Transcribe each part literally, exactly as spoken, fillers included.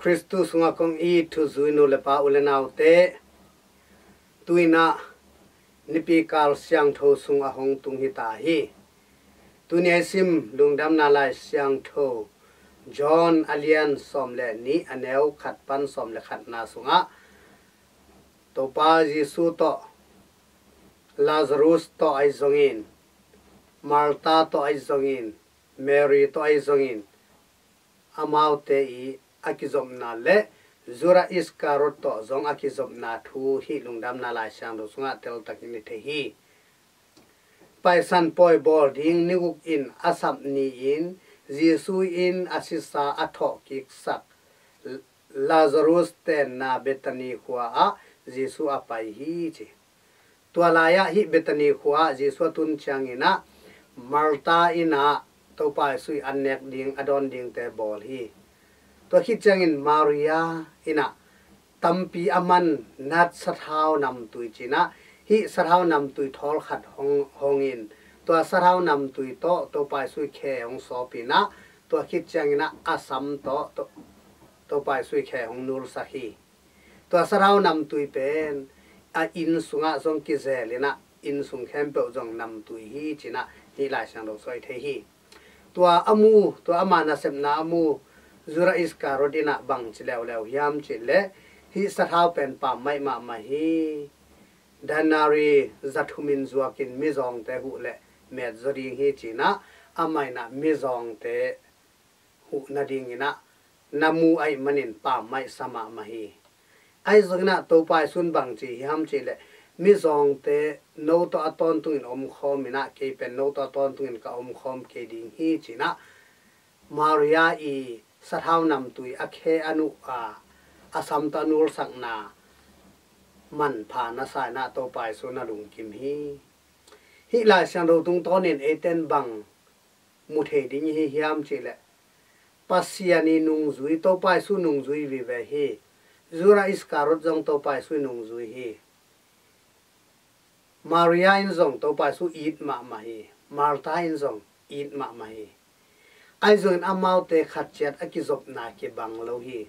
Khristu sungah kong it thuzui nu le pa u le naute, tu-in ah nipi kal siangtho sung a hong tung hi ta hi. Tuni a i sim Lungdamna Lai Siangtho John a lian sawm le nih, a neu khat pan sawm le khatna sungah Topa Jesu tawh, Lazarus tawh ahi zongin, Martha tawh ahi zongin, Mary tawh ahi zongin, amaute i a kizopna le Judas Iskariot tawh zong a kizopna thu hih Lungdamna Lai Siangtho sungah teltakin i thei hi. Paisan pawi bawl ding ni guk in a sap ni-in Jesu in a sisa a thawhkiksak Lazarus tenna Bethany khua ah Jesu a pai hi, ci. Tua lai-ah hih Bethany khua-ah Jesu a tun ciangin ah Martha in ah Topa Jesu i an nek ding, a dawn dingte bawl hi. Tua khit ciangin Maria in ah tampi a man nat sathau namtui ci-in ah, hih sathau namtui thawl khat hong, hong in, tua sathau namtui tawh Topa Jesu i khe hong sawp in ah, tua khit ciangin ah a sam tawh To-, Topa Jesu i khe hong nulsak hi. Tua sathau namtui pen a inn sungah zong kizel in ah, inn sung khempeuh zong namtui hi ci-in ah hih Lai Siangtho sungah i thei hi. Tua a mu, tua ama nasepna a mu Judas Iskariot in ah bang ci leuleu hiam cih leh, hih sathau pen pammaih mahmah hi. Denari za thum in zuakin mizawngte huh le met zaw ding hi ci-in ah, amah in ah mizawngte huh nadingin ah na mu ahih manin pammaih sa mahmah hi. Ahi zongin ah Topa Jesu in bang ci hiam cih leh, mizawngte no tawh a tawntungin omkhawm in ah, kei pen no tawh a tawntungin ka omkhawm kei ding hi ci-in ah, Maria i sathau namtui a khe a nuh a, a sam tawh a nulsakna manpha na sa in ah Topa Jesu na lungkim hi. Hih Lai Siangtho tungtawnin eite in bang mu thei ding i hi hiam cih leh, Pasian i nungzui, Topa Jesu nungzui vive hi. Judas Iskariot zong Topa Jesu i nungzui hi. Maria in zong Topa Jesu it mahmah hi. Martha in zong it mahmah hi. Ahi zongin amaute khat ciat a kizopna kibang lo hi.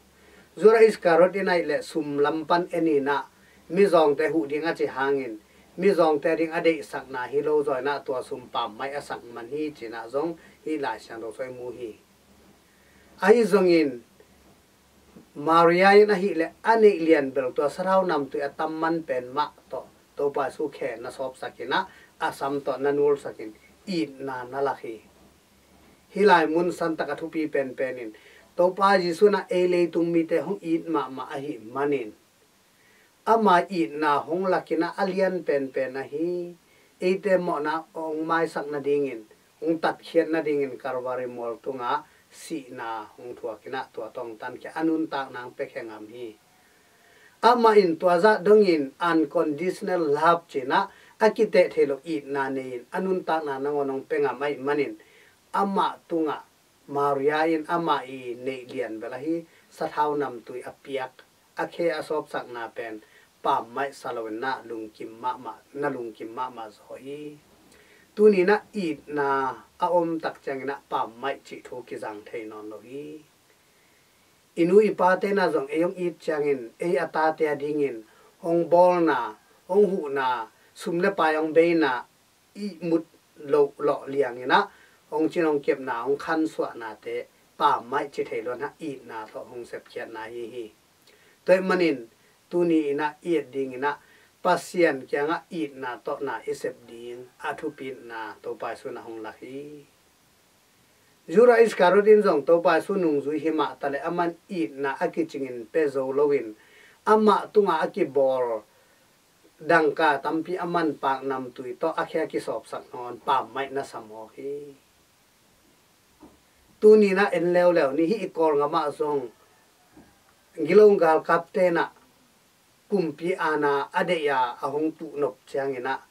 Judas Iskariot in ahih leh sum lam pan en in ah, mizawngte huh ding a cih hangin, mizawngte a ding a deihsakna hi lo zaw in ah, tua sum pammaih a sak man hi ci-in ah zong hih Lai Siangtho sungah i mu hi. Ahi zongin Maria in ahih leh a neih lian bel tua sathau namtui a tam man pen mah tawh Topa Jesu khe na sawpsak in ah, a sam tawh na nulsak in, itna na lak hi. Hih lai mun santak a thupi penpen in, Topa Jesu in ah ei leitung mite hong it mahmah ahih manin, ama itna hong lak in ah a lian penpen ahi, eite mawhna hong maisak nadingin, hong tatkhiat nadingin Calvary mual tungah sihna hong thuak in ah tua tawh hong tankhia, a nuntakna hong piakhia ngam hi. Amah in tua zah dongin unconditional love ci-in ah, a kiteh thei lo itna nei-in a nuntakna nangawn hong pia ngam ahih manin, amah tungah Maria in amah i neih lian bel ahi sathau namtui a piak, a khe a sawpsakna pen pammaih sa lo in ah lungkim mahmah, na lungkim mahmah zaw hi. Tuni in ah itna a om tak ciangin ah pammaih cih thu kizang thei nawn lo hi. I nu i pate in ah zong ei hong it ciangin, ei a tate a dingin hong bawlna, hong huhna, sum le pai hong beina, ihmut loh lawh liang in ah hong cin hong kepna, hong khansuahnate pammaih ci thei lo in ah, itna tawh hong sepkhiatna ahi hi. Tua ahih manin tuni in ah i et dingin ah Pasian kiangah itna tawh na i sep ding a thupitna Topa Jesu in ah hong lak hi. Judas Iskariot in zong Topa Jesu nungzui hi mah taleh, aman itna a kicingin pia zo loin, amah tungah a kibawl dangka tampi a manpak namtui tawh a khe a kisawpsak nawn pammaih na sa mawk hi. Tuni in ah en leuleu ni, hih i Kawlgam ah zong gilo galkapte in ah kumpi aana a deih a, a hong tuhnop ciangin ah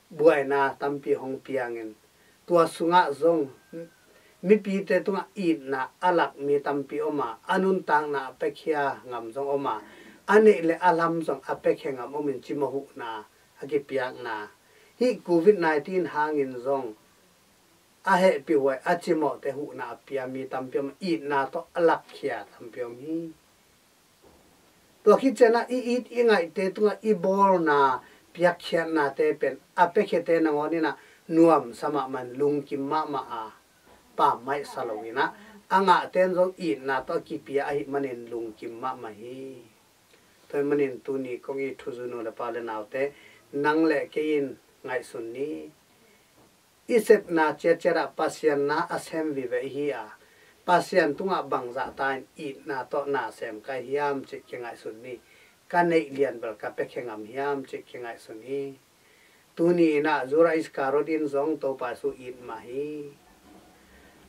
buaina tampi hong piangin, tua sungah zong mipite tungah itna a lak mi tampi om a, a nuntakna a piakhia ngam zong om a, a neih le a lam zong a piakhia ngam omin, cimawh huhna a kipiakna, hih covid nineteen hangin zong a hehpihhuai, a cimawhte huhna a pia mi tampi om, itna tawh a lakkhia tampi om hi. Tua khit ciangin ah i it i ngaihte tungah i bawlna piakkhiatnate pen a piakhiate nangawn in ah nuamsa mahmah in lungkim mahmah a, pammaih sa lo in ah a ngahte in zong itna tawh a kipia ahih manin lungkim mahmah hi. Tua ahih manin tuni kong it thuzui nu le pa le naute, nang le kei in ngaihsun ni. I sepna ciatciat ah Pasian na a sem vive i hi a, Pasian tungah bangzah ta in itna tawh na sem ka hi hiam cih kingaihsun ni. Ka neih lian bel ka piakhia ngam hiam cih kingaihsun ni. Tuni in ah Judas Iskariot in zong Topa Jesu it mah hi.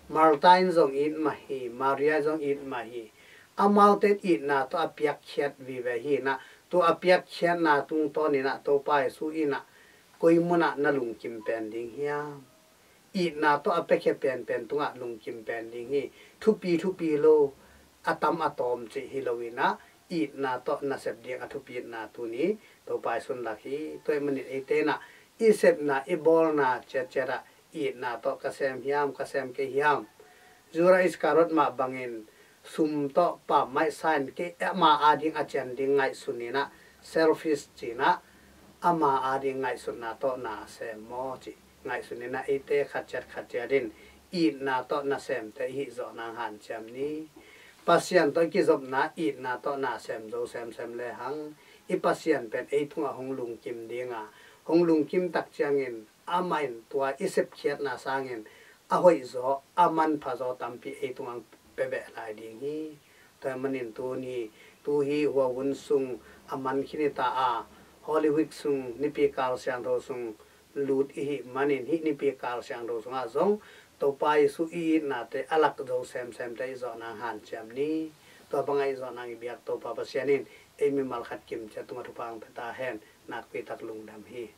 Martha in zong it mah hi. Maria zong it mah hi. Amaute itna tawh a piakkhiat vive hi in ah, tua a piakkhiatna tungtawn in ah Topa Jesu in ah koi munah na lungkim pen ding hiam? Itna tawh a piakhia penpen tungah lungkim pen ding hi. Thupi thupi lo, a tam a tawm cih hi lo in ah itna tawh na sep ding a thupitna tuni Topa Jesu in lak hi. Tua ahih manin eite in ah i sepna i bawlna ciatciat ah itna tawh ka sem hiam, ka sem kei hiam? Judas Iskariot mah bangin sum tawh pammaih sa in kei ama ading a cian ding ngaihsun in ah, selfish ci in ah, ama ading ngaihsutna tawh na sem maw cih ngaihsun in ah eite khatciat khatciat in itna tawh na semte i hih zawh nang hanciam ni. Pasian tawh i kizopna itna tawh na sem zo semsem lehang i Pasian pen ei tungah hong lungkim ding a, hong lungkim tak ciangin amah in tua i sepkhiatna sangin a hoihzaw, a manphazaw tampi ei tungah pia beh lai ding hi. Tua ahih manin tuni, tu hi hua hun sung a man khin hi ta a, Holy Week sung, Nipi Kal Siangtho sung lut i hih manin hih Nipi Kal Siangtho sungah zong Topa Jesu i itnate a lak zo semsemte i zawh nang hanciam ni. Tua bangah i zawh nang i biak Topa Pasian in ei mimal khat kimciat tungah thupha hong pia ta hen. Nakpi tak lungdam hi.